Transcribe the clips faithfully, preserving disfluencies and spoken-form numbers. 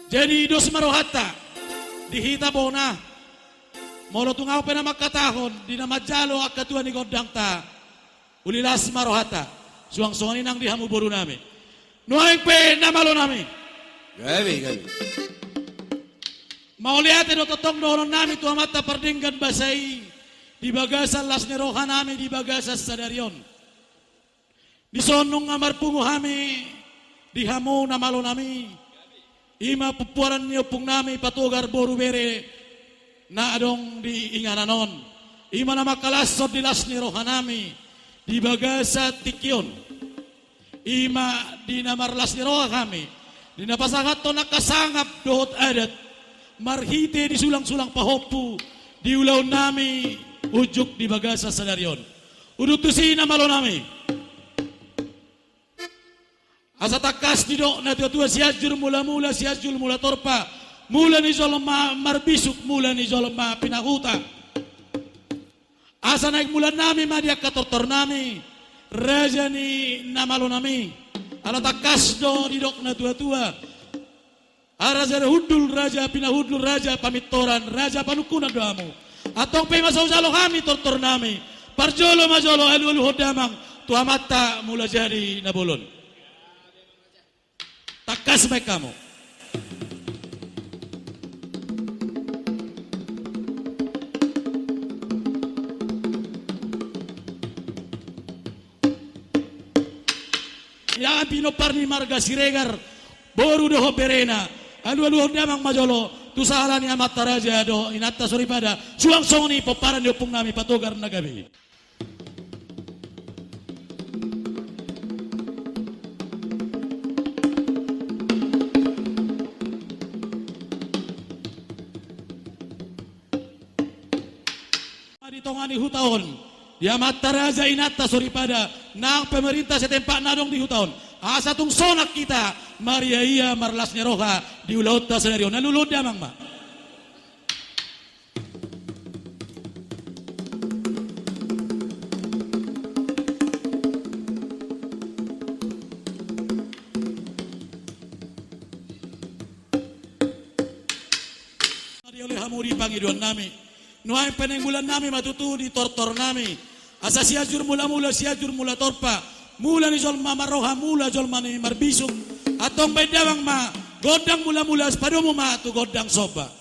Jadi dos ma rohanta di hita bona. Molo tung ahu pe na mangkatahon di na manjalo angka tua ni gondangta, uli las ma rohanta. Suang songon i nang di hamu borunami. Nuaeng pe na malonami, gabe, gabe. Mauliate do tongtong dohononnami tu Amanta pardenggan basa i di bagasan las ni rohanami di bagasan sadari on. Dison nunga marpungu hami di hamu na malonami, i ma pumpuaran ni ompungnami Patogar boru bere na adong di inganan on. I ma na mangkalashon di las ni rohanami di bagasan tingki on. I ma di na marlas ni roha hami di na pasahathon angka sangap dohot adat marhite di sulangsulang pahompu di ulaonnami unjuk di bagasan sadari on. Udut tusi na malonami. Asa tangkas didok na tuatua, Sianjur Mulamula, Sianjur Mulatorpa, mula ni jolma marbisuk, mula ni jolma pinahuta. Asa naeng mulannami ma di angka tortornami, raja ni na malonami. Ala tangkas do didok na tuatua, a raja hundul, raja pinahundul, raja pamintoran, raja panungkunan do hamu. Antong pe i ma so hujalo hami tortornami. Parjolo ma jolo alualuhon damang tu Amanta Mulajadi Na Bolon. Tangkas baen hamu. Ia pinompar ni marga Siregar, boru dohot berena, alualuhon damang ma jolo tu sahala ni amanta raja dohot inanta soripada, suang songon i pomparan ni ompungnami Patogar na gabe i. Di tonga ni huta on, di amanta raja inanta soripada, nang pemerintah setempat na adong di huta on, asa tung sonang hita mariaia marlas ni roha di ulaonta sadari on. Alualuhon damang ma. Dioloi hamu di pangidoannami. Nuaeng pe naeng mulannami ma tutu di tortornami. Asa Sianjur Mulamula, Sianjur Mulatorpa, mula ni jolma marroha, mula jolma ni marbisuk. Antong baen damang ma gondang mulamula, padomu ma tu gondang somba.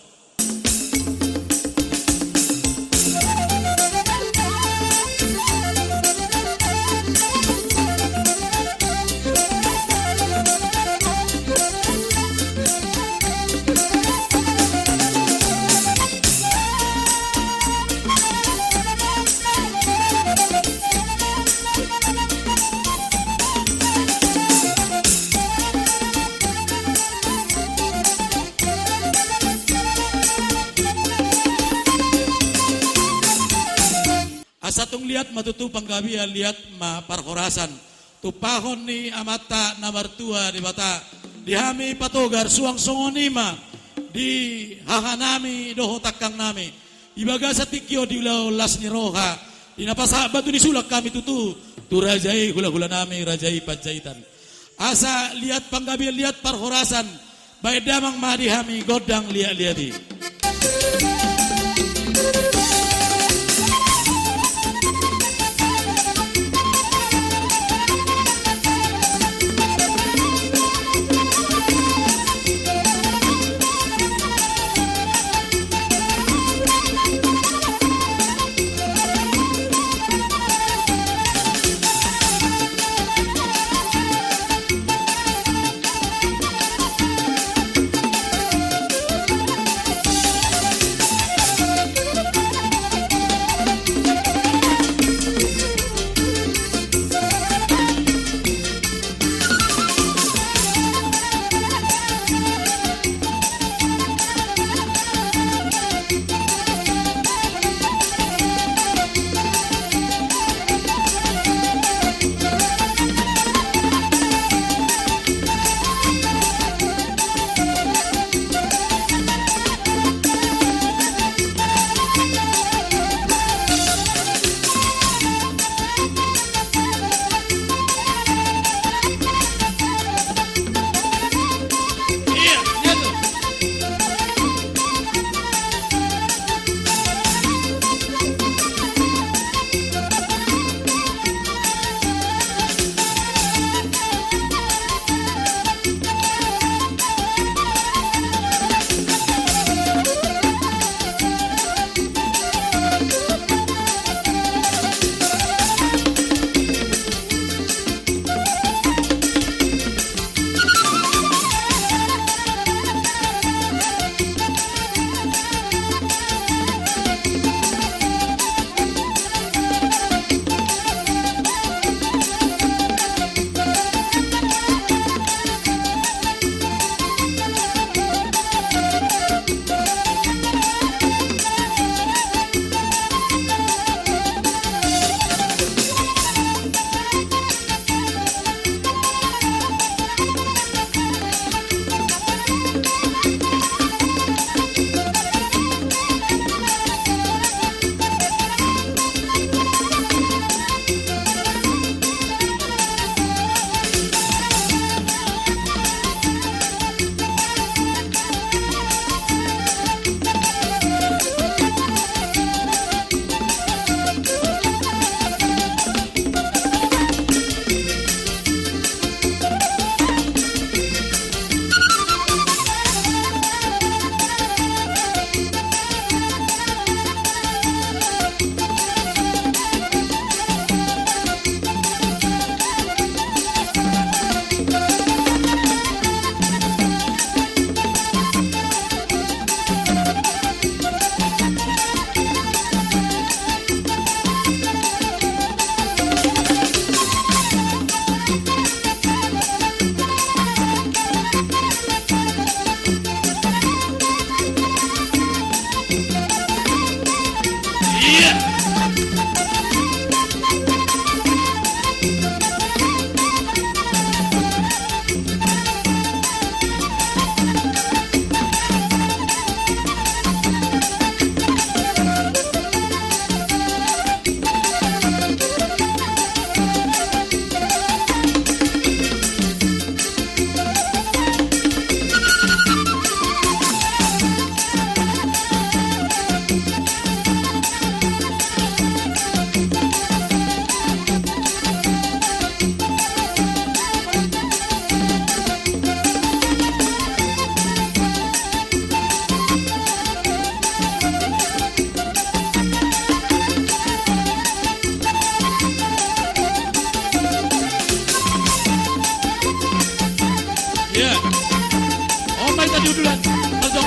Asa tung liat ma tutu panggabean, liat ma parhorasan. Tumpahon ni Amanta na martua Debata di hami Patogar, suang songon i ma di hahanami dohot tangkangnami. Di bagasan tingki on di ulaon las ni roha, di na pasahat batu ni sulang hami tutu tu raja i, hulahulanami raja i Panjaitan. Asa liat panggabean, liat parhorasan, baen damang ma di hami gondang liatliat i.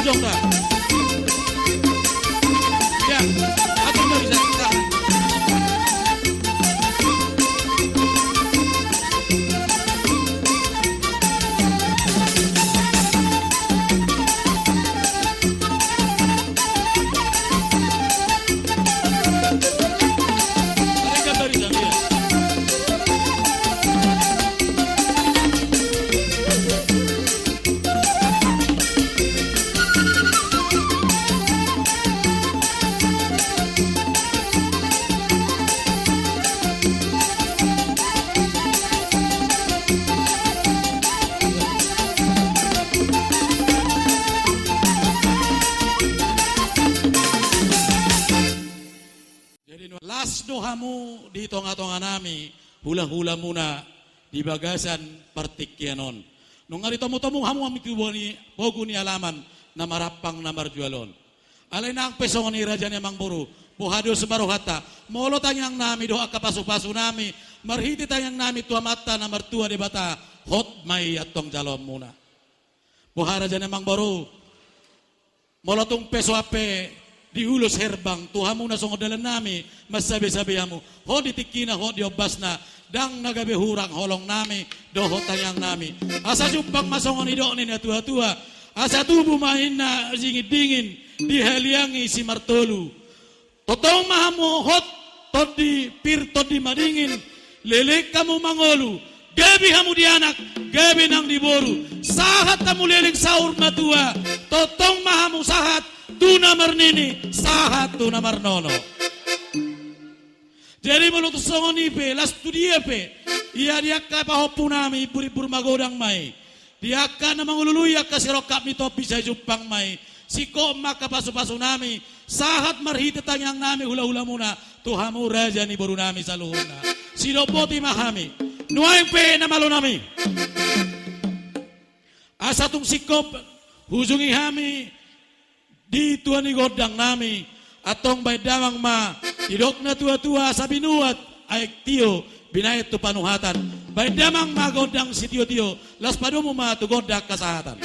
Tong da. Ya, atur ma bisa. Tahan. Jadi, las do hamu di tonga-tonga nami, hula-hula muna di bagasan partingkian on. Nunga ditomu-tomu hamu ami tu pogu ni, pogu ni alaman na marampang na marjual on. Alai nang pe songon i raja ni amangboru, boha dos ma rohanta, molo tangiang nami dohot angka pasu-pasu nami, marhite tangiang nami tu Amanta na martua Debata, hot ma i antong jaloon muna. Boha raja ni amangboru, molo tung pe so ampe diulos herbang tu hamu na songon dalan nami, mansabe-sabe hamu, hot di tingkina, hot di ombasna, ndang na gabe hurang holong nami dohot tangiang nami. Asa jumpang ma songon nidok ni natua-tua, asa tubu ma ninna dingin-dingin, dihaliangi simartolu. Tongtong ma hamu hot tondi, pir tondi madingin, leleng hamu mangolu, gabe hamu di anak, gabe nang di boru, sahat hamu leleng saur matua, tongtong ma hamu sahat tu na marnini, sahat tu na marnono. Jadi molo tung songon i pe, las tu dia pe, ia di angka pahompu nami, imbur-imbur magodang ma i. Di angka na mangulului angka sirongkap ni topi, sai jumpang ma i. Singkop ma angka pasu-pasu nami, sahat marhite tangiang nami hula-hula muna, tu hamu raja ni boru nami saluhutna. Sidok boti ma hami. Nuaeng pe na malo nami, asa tung singkop hujungi hami di tua ni gondang nami, antong baen damang ma, didok natua-tua, asa binuat aek tio, binaen tu panuhatan. Baen damang ma gondang sitio-tio, laos padomu ma tu gondang hasahatan.